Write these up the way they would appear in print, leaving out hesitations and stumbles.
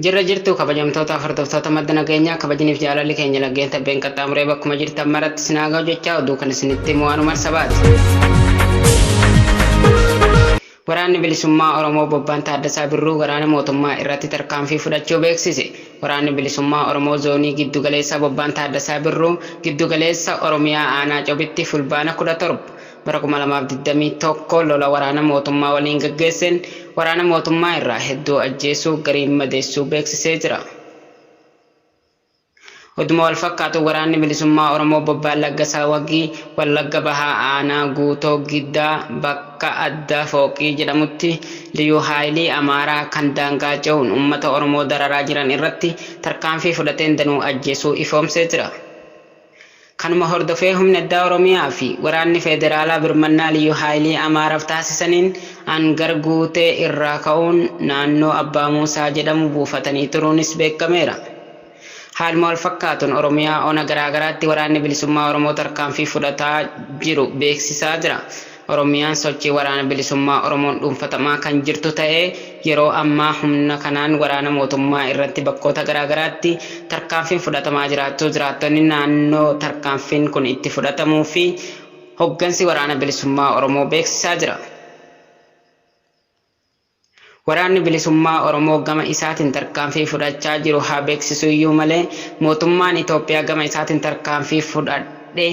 Jirra jirtu kabajamtoota hordoftoota madda nageenyaa kabajniif jaalalli keenya laggeen tabbeen qaxxaamuree bakkuma jirtan maratti isin haa ga'u jechaa oduu kan isinitti himu Anumar Sabaati. Waraanni Bilisummaa Oromoo Bobbaan Taaddasaa Birruu waraana mootummaa irratti tarkaanfii fudhachuu beeksise. Waraanni Bilisummaa Oromoo Zoonii Giddu Galeessaa Bobbaan Taaddasaa Birruu Giddu Galeessa Oromiyaa Aanaa Cobitti Fulbaana 17, bara 2021 lola waraana mootummaa waliin gaggeesseen waraana mootummaa irraa hedduu ajjeesuu gariin madeessuu beeksisee jira. Oduma wal fakkaatuun Waraanni Bilisummaa Oromoo Bobbaan Laggasaa Wagii Wallagga Bahaa Aanaa Guutoo Giddaa bakka addaa Fooqii jedhamutti Liyuu Haayilii Amaaraa kan daangaa ce'uun uummata Oromoo dararaa jiran irratti tarkaanfii fudhateen danuu ajjeesuu ifoomsee jira. Kanuma hordofee Humni Addaa Oromiyaa fi Waraanni Feederaalaa birmannaa Liyyuu Haayilii Amaaraaf taasisaniin Angar Guutee irraa ka'uun naannoo Abbaa Muusaa jedhamu buufatanii turuunis beekameera. Haaluma wal fakkaatuun Oromiyaa ona garaa garaatti Waraanni Bilisummaa Oromoo tarkaanfii fudhataa jiru beeksisaa jira. Oromiyaan sochii Waraana Bilisummaa Oromoon dhuunfatamaa kan jirtu ta'ee yeroo ammaa humna kanaan waraana mootummaa irratti bakkoota garaa garaatti tarkaanfiin fudhatamaa jiraachuu jiraattonni naannoo tarkaanfiin kun itti fudhatamuu fi hoggansi Waraana Bilisummaa Oromoo beeksisaa jira. Waraanni Bilisummaa Oromoo gama isaatiin tarkaanfii fudhachaa jiru haa beeksisuyyuu malee mootummaan Itoophiyaa gama isaatiin tarkaanfii fudhadhe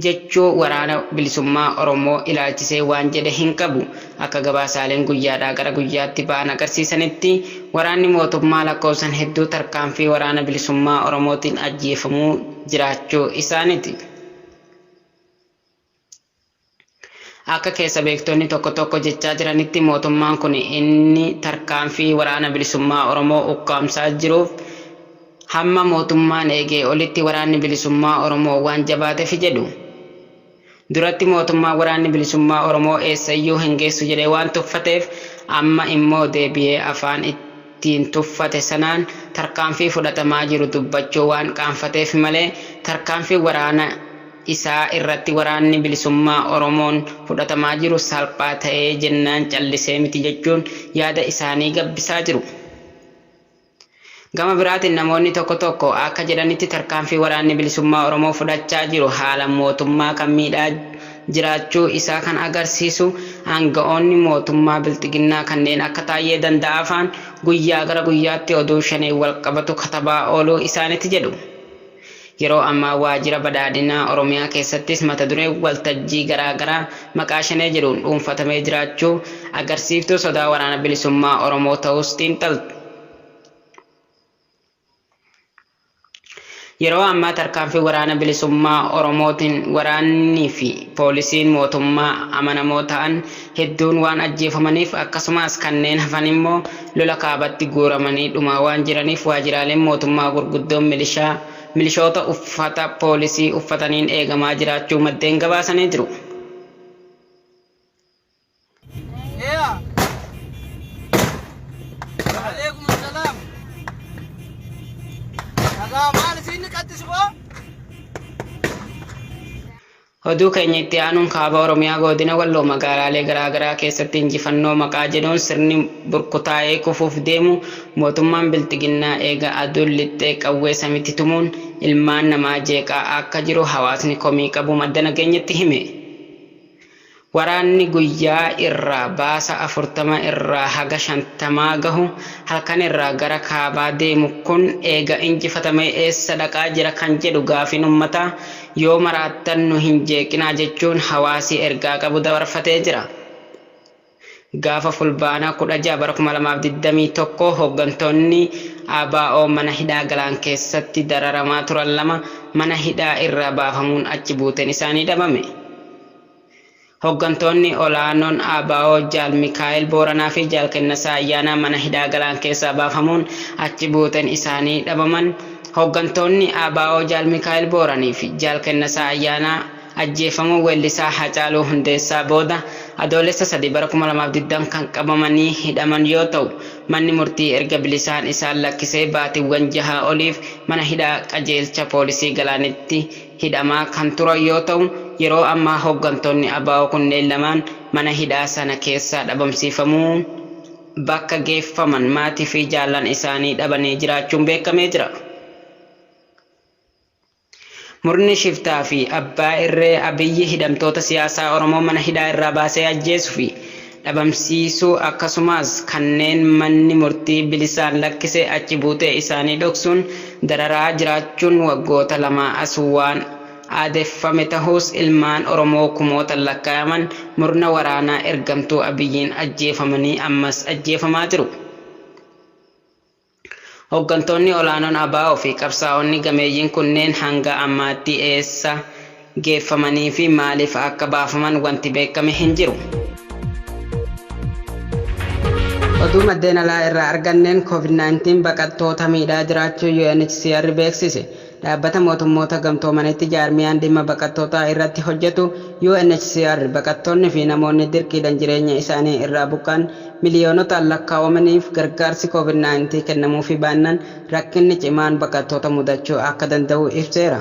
jechuu Waraana Bilisummaa Oromoo ilaalchisee waan jedhe hin qabu. Akka gabaasaaleen guyyaadhaa gara guyyaatti ba'an agarsiisanitti waraanni mootummaa lakkoofsan hedduu tarkaanfii Waraana Bilisummaa Oromootiin ajjeefamuu jiraachuu isaaniti. Akka keessa beektonni tokko tokko jechaa jiranitti mootummaan kun inni tarkaanfii Waraana Bilisummaa Oromoo ukkaamsaa jiruuf hamma mootummaan eegee olitti Waraanni Bilisummaa Oromoo waan jabaatefi jedhu. Duratti mootummaan Waraanni Bilisummaa Oromoo eessayyuu hin geessu jedhee waan tuffateef amma immoo deebi'ee afaan ittiin tuffate sanaan tarkaanfii fudhatamaa jiru dubbachuu waan qaanfateef malee tarkaanfiin waraana isaa irratti Waraanni Bilisummaa Oromoon fudhatamaa jiru salphaa ta'ee jennaan callisee miti jechuun yaada isaanii gabbisaa jiru. Gama biraatiin namoonni tokko tokko akka jedhanitti tarkaanfii Waraanni Bilisummaa Oromoo fudhachaa jiru haalan mootummaa kan miidhaa jiraachuu isaa kan agarsiisu aanga'oonni mootummaa Bilxiginnaa kanneen akka Taayyee Danda'aafaan guyyaa gara guyyaatti oduu Shaneen wal qabatu katabaa ooluu isaaniti jedhu. Yeroo ammaa waajjira Badhaadhinaa Oromiyaa keessattis mata dureen waltajjii garaa garaa maqaa Shanee jedhuun dhuunfatamee jiraachuu agarsiiftuu sodaa Waraana Bilisummaa Oromoo ta'uus xiinxaltu. Yeroo ammaa tarkaanfii Waraana Bilisummaa Oromootiin waraanni fi poolisiin mootummaa amanamoo ta'an hedduun waan ajjeefamaniif akkasumas kanneen hafan immoo lola kaabatti guuramanii dhumaa waan jiraniif waajjiraaleen mootummaa gurguddoon milishaa milishoota uffata poolisii uffataniin eegamaa jiraachuu maddeen gabaasanii jiru. Yeah. Alaikum salam. Nagaa maal isin qaxxisi boo? Oduu keenya itti aanuun Kaaba Oromiyaa Godina Walloo magaalaalee garaa garaa keessatti injifannoo maqaa jedhuun sirni burkutaa'ee kufuuf deemu mootummaan Bilxiginnaa eega aduun lixxee qawwee samitti tumuun ilmaan namaa jeeqaa akka jiru hawaasni komii qabu madda nageenyatti hime. Waraanni guyyaa irraa baasa 40 irraa haga shantamaa gahu halkan irraa gara kaabaa deemu kun eega injifatamee eessa dhaqaa jira kan jedhu gaafiin ummataa, yoo maraattan nu hin jeeqinaa jechuun hawaasi ergaa qabu dabarfatee jira. Gaafa Fulbaana 16 bara 2021 hooggantoonni ABO mana hidhaa Galaan keessatti dararamaa turan 2 mana hidhaa irraa baafamuun achi buuteen isaanii dhabame. Hooggantoonni olaanoon ABO Jaal Mikaa'el Booranaa fi Jaal Kennasaa Ayyaanaa mana hidhaa Galaan keessaa baafamuun achi buuteen isaanii dhabaman. Hooggantoonni ABO Jaal Mikaa'el Booranii fi Jaal Kennasaa Ayyaanaa ajjeefamuu weellisaa Hacaaluu Hundeessaa booda Adoolessa 3 bara 2020 kan qabamanii hidhaman yoo ta'u, manni murtii erga bilisaan isaan lakkisee baatiwwan jahaa oliif mana hidhaa Qajeelcha Poolisii Galaanitti hidhamaa kan turan yoo ta'u, yeroo ammaa hooggantoonni ABO kunneen lamaan mana hidhaa sana keessaa dhabamsiifamuun. bakka geeffaman maatii fi jaallan isaanii dhabanii jiraachuun beekamee jira. Murni shiftaa fi abbaa irree Abiyyi hidhamtoota siyaasaa Oromoo mana hidhaa irraa baasee ajjeesuu fi dhabamsiisuu akkasumas kanneen manni murtii bilisaan lakkise achi buutee isaanii dhoksuun dararaa jiraachuun waggoota lamaa as waan aadeffame tahuus ilmaan Oromoo kumootaan lakkaayaman murna waraanaa ergamtuu Abiyyiin ajjeefamanii ammas ajjeefamaa jiru. Hooggantoonni olaanoon ABO fi qabsaa'onni gameeyyiin kunneen hanga ammaatti eessa geeffamanii fi maaliif akka baafaman wanti beekame hin jiru. Oduu maddeen alaa irraa arganneen COVID-19 baqattoota miidhaa jiraachuu UNHCR beeksise. Dhaabbata mootummoota gamtoomanitti jaarmiyaan dhimma baqattootaa irratti hojjetu UNHCR baqattoonni fi namoonni dirqiidhaan jireenya isaanii irraa buqqa'an miliyoonotaan lakkaawamaniif gargaarsi COVID-19 kennamuufii baannaan rakkinni cimaan baqattoota mudachuu akka danda'u ibseera.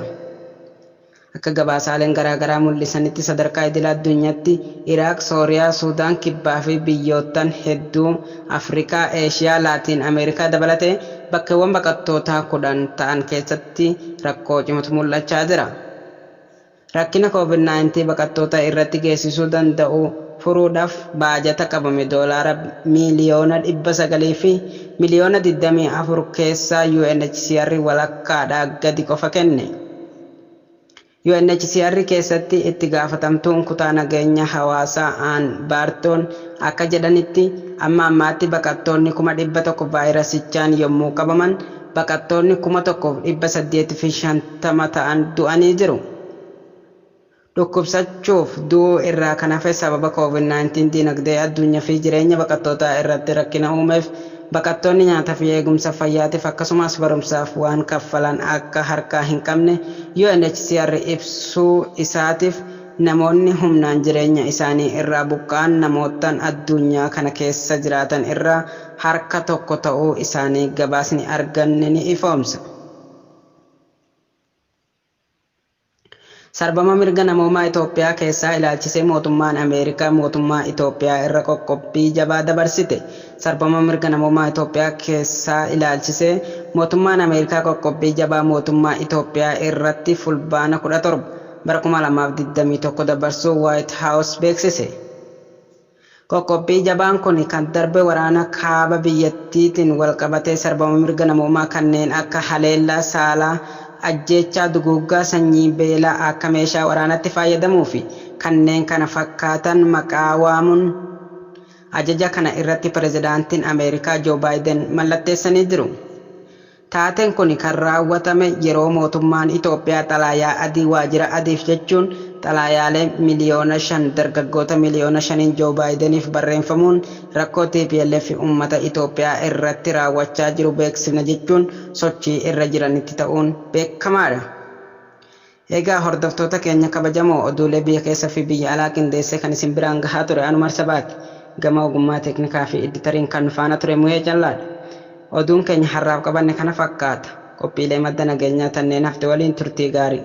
Akka gabaasaaleen garaagaraa mul'isanitti sadarkaa idil addunyaatti Iraaq, Sooriyaa, Suudaan Kibbaa fi biyyoottan hedduu Afrikaa, Eeshiyaa, Laatiin Ameerikaa dabalatee bakkeewwan baqattootaa 10 ta'an keessatti rakkoo cimaatu mul'achaa jira. Rakkina COVID-19 baqattoota irratti geessisuu danda'u furuudhaaf baajata qabame doolaara miiliyoona 900 fi miiliyoona 24 keessaa UNHCR walakkaadhaa gadi qofa kenne. UNHCR keessatti itti gaafatamtuun kutaa nageenya hawaasaa Aan Baartoon akka jedhanitti amma ammaatti baqattoonni 100,000 vaayirasichaan yommuu qabaman baqattoonni 1,850 ta'an du'anii jiru. Dhukkubsachuuf du'uu irraa kan hafe sababa COVID-19 dinagdee addunyaa fi jireenya baqattootaa irratti rakkina uumeef baqattoonni nyaataa fi eegumsa fayyaatiif akkasumas barumsaaf waan kaffalan akka harkaa hin qabne UNHCR ibsuu isaatiif namoonni humnaan jireenya isaanii irraa buqqa'an namootaan addunyaa kana keessa jiraatan irraa harka tokko ta'uu isaanii gabaasni arganne ni ifoomsa. Sarbama mirga namoomaa Itoophiyaa keessaa ilaalchisee mootummaan Ameerikaa mootummaa Itoophiyaa irra qoqqobbii jabaa dabarsite. Sarbama mirga namoomaa Itoophiyaa keessaa ilaalchisee mootummaan Ameerikaa qoqqobbii jabaa mootummaa Itoophiyaa irratti Fulbaana 17 bara 2021 dabarsuu White House beeksise. Qoqqobbii jabaan kun kan darbe waraana kaaba biyyattiitiin walqabatee sarbama mirga namoomaa kanneen akka haleellaa saalaa, ajjeechaa, duguuggaa sanyii, beelaa akka meeshaa waraanaatti fayyadamuu fi kanneen kana fakkaatan maqaa waamuun ajaja kana irratti pirezidaantiin Ameerikaa Joo Baayiden mallatteessanii jiru. Taateen kun kan raawwatame yeroo mootummaan Itoophiyaa xalayaa adii waajjira adiif jechuun xalayaalee 5 miliyoona dargaggoota 5 miliyoona Joo Baayideniif barreeffamuun rakkoo TPLF uummata Itoophiyaa irratti raawwachaa jiru beeksifna jechuun sochii irra jiranitti ta'uun beekamaadha. Egaa hordoftoota keenya kabajamoo, oduulee biyya keessa fi biyya alaa qindeessee kan isin biraan gahaa ture Anumar Sabaati. Gama ogummaa teeknikaa fi editariin kan faana ture Muhee Callaadha. Oduun keenya har'aaf qabanne kana fakkaata. Qophiilee madda nageenyaa tanneen hafte waliin turtii gaarii.